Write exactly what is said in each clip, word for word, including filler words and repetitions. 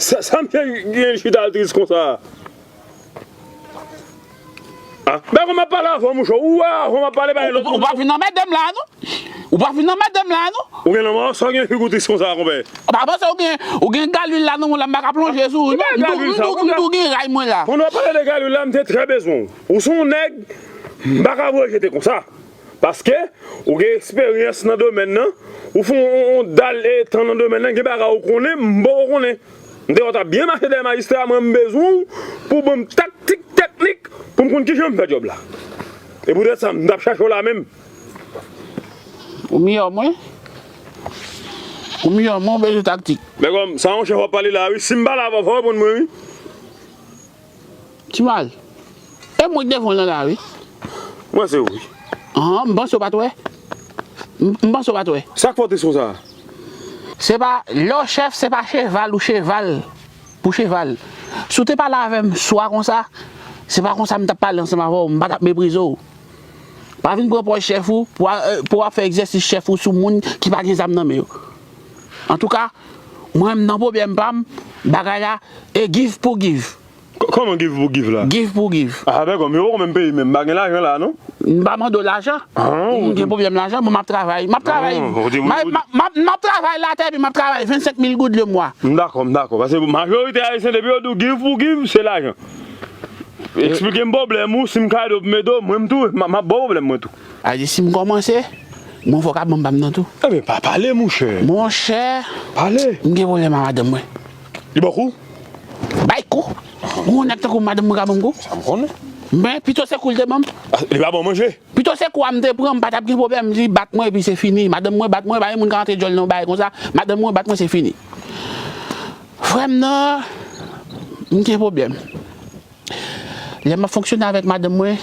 Sa, sa misye gen chita tris konsa? Ah, ben, kòman m ap pale avè w, mouche? Ou wè, kòman m ap pale bay lòt moun? Ou pa fin anmède m la, non? Ou pa fin anmède m la, non? Ou gen lanmò, sa w gen figi w tris konsa, konpè? Ou pa panse ou gen, ou gen galwil la nan men w la, m pa ka plonje sou ou, non? M tou, m tou, m tou gen ray mwen la. Pandan w ap pale de galwil la, m te trè bezwen w. Ou se yon nèg, m pa ka voye jete konsa. Paske, ou gen eksperyans nan domèn nan, ou fè yon, yon, yon dal etan nan domèn nan, gen bagay ou konnen, m poko konnen. M te wè w t ap byen mache dèyè majistra, mwen m bezwen w pou ban m taktik, teknik, pou m konn kijan m fè djòb la. E poutèt sa, m t ap chache w la menm. Ou miyò mwen. Ou miyò mwen, ou bezwen taktik. Bègòm, sa yon chèf w ap pale la, wi. Si m pale avè w, fò w reponn mwen, wi. Ti mal. E mwen k devan w lan la, wi. Mwen se ou, wi. An, m panse w pa t wè. M, m panse w pa t wè. Sa k fè w tris konsa? Se pa, lè w chèf, se pa cheval ou cheval pou cheval. Si w te pale avè m swa konsa, se pa konsa m t ap pale ansanm avè w, m pa t ap meprize w. Pa vin pran pòz chèf ou pou a, pou w ap fè egzèsis chèf ou sou moun ki pa gen zam nan men yo. Antouka, mwen m nan pwoblèm pa m, bagay la, e give pou give. K-, kòman give pou give la? Give pou give. Ah, bègòm, yo poko menm peye menm. M pa gen lajan la, non? M pa mande w lajan. Ah, m gen pwoblèm lajan, bon, m ap travay. M ap travay. M ap, m ap, m ap travay latè, epi m ap travay vennsenk mil goud le mwa. M dakò, m dakò. Paske majorite ayisyen, depi yo di w give pou give, se lajan. Eksplike m pwoblèm ou, si m ka ede w pou m ede w, mwen m tou, m ap, m ap ba w pwoblèm mwen tou. A di si m kòmanse, mwen fò w ka ban m pa m nan tou. Ebyen, pa pale, monchè. Monchè, pale. M gen pwoblèm a madanm mwen. Li ba w kou? Bay kou. Ou wè yon nèg tankou madanm mwen ka ban m kou? Sa m konnen. Men, pito se kou l te ban m. Ah, li pa ban w manje? Pito se kou a m te pran, m pa t ap gen pwoblèm, li bat mwen epi se fini. Madanm mwen bat mwen, pa gen moun ka antre djòl nan yon bagay konsa. Madanm mwen bat mwen, se fini. Frè m nan, m gen pwoblèm. Lè m ap fonksyone avèk madanm mwen,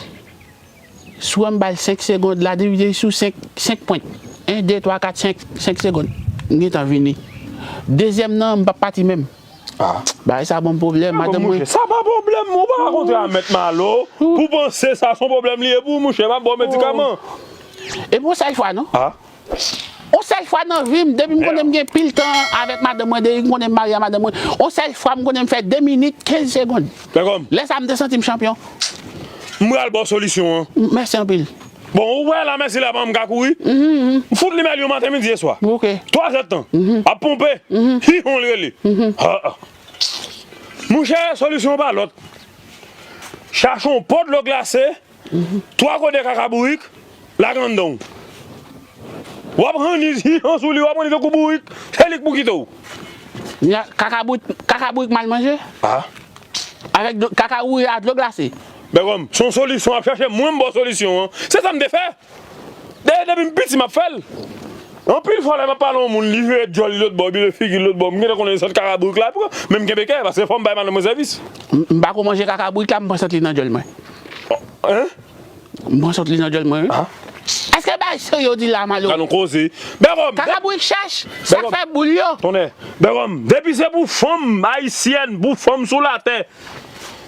si w wè m ba l senk segond, la divize sou senk, senk pwent. En, de, twa, kat, senk, senk segond. M gentan vini. Dezyèm nan, m p ap pati menm. Ah. Bagay sa ban m pwoblèm, madanm mwen. Monchè, sa pa pwoblèm, ou pa ka kontre a mèt Malo, pou panse sa se yon pwoblèm li ye pou ou, monchè, m ap ba w medikaman. E pou yon sèl fwa, non? Ah. Yon sèl fwa nan vi m, depi m konnen m gen pil tan avèk madanm mwen, depi m konnen m marye a madanm mwen, yon sèl fwa m konnen m fè de minit, kenz segond. Lè sa a, m te santi m chanpyon. M pral ba w solisyon an. Mèsi anpil. Bon, ou wè lamèsi la pa janm ka kouri? M fout li mèl yon maten, midi e swa. Ok. Twa zè tan. Ap ponpe. Hihon l rele. Ah, ah. Monchè, solisyon an pa lòt. Chache yon po dlo glase, twa gode kaka bourik, lage anndan w. W ap ranni hihon sou li, w ap ranni tankou bourik, se li k pou kite w. Kaka bourik, kaka bourik mal manje? Ah. Avèk dlo, kaka bourik a dlo glase. Bègòm, se yon solisyon w ap chache, mwen m ba w solisyon an. Se sa m te fè. De, depi m piti, m ap fè l. Anpil fwa, lè m ap pale yon moun, li vire djòl li lòt bò, epi li figi l lòt bò, m gentan konnen se sant kaka bourik la pran, men m kenbe kè, paske fò m bay madanm mwen sèvis. M, m pa ko manje kaka bourik la, m pran sant li nan djòl mwen. Hein? M pran sant li nan djòl mwen, wi. Ah. Èske bagay serye w di la, Malo? Gad yon koze. Bègòm, kaka bourik chèch, sa k fè boul yo. Tonnè. Bègòm, depi se pou fanm ayisyèn, pou fanm sou latè,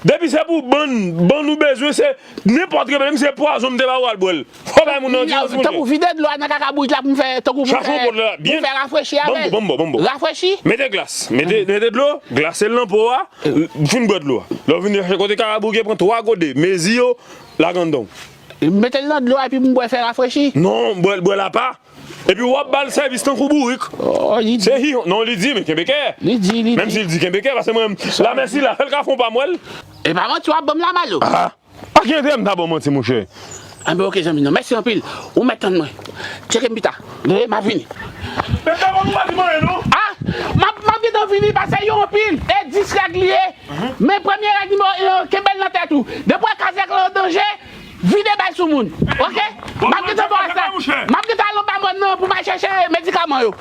depi se pou bann, bann ou bezwen, se nenpòt ki, menm si se pwazon m te ba ou al bwè l. Fò bay moun nan di, tankou vide dlo a nan kaka bourik la pou m fè, tankou pou m fè, pou m fè rafrechi avè l. Rafrechi. Mete glas, mete, mete dlo, glase l nan po a, fin bwè dlo a. Lè w vin chache kote kaka bourik ye, pran twa gode, mezi yo, lage anndan w. Mete l nan dlo a epi pou m bwè fè rafrechi? Non, bwè, bwè l apa. Epi w ap ba l sèvis tankou bourik. Oh, li di. Se hihon. Non, li di, men kenbe kè. Li di, li di. Menm si l di kenbe kè, paske mwen, lamèsi la, fè l ka fè yon pa m wè l. E pa manti w ap ban m la, Malo. Ah. Pa gen enterè m ta ba w manti, monchè. Anben, oke, zanmi, non. Mèsi anpil. Ou mèt tann mwen. Tcheke m pita. Leve, m ap vini. Men pa ban m manti, non. Ah, m ap, m ap gentan vini, paske yo anpil. E dis règ li ye. Men premye règ nimewo en an, kenbe l nan tèt ou. Depi w wè kazèk lan an danje, vide bal sou moun. Oke? M ap gentan ba w sa. M ap gentan al anba mòn nan pou m al chèche medikaman yo.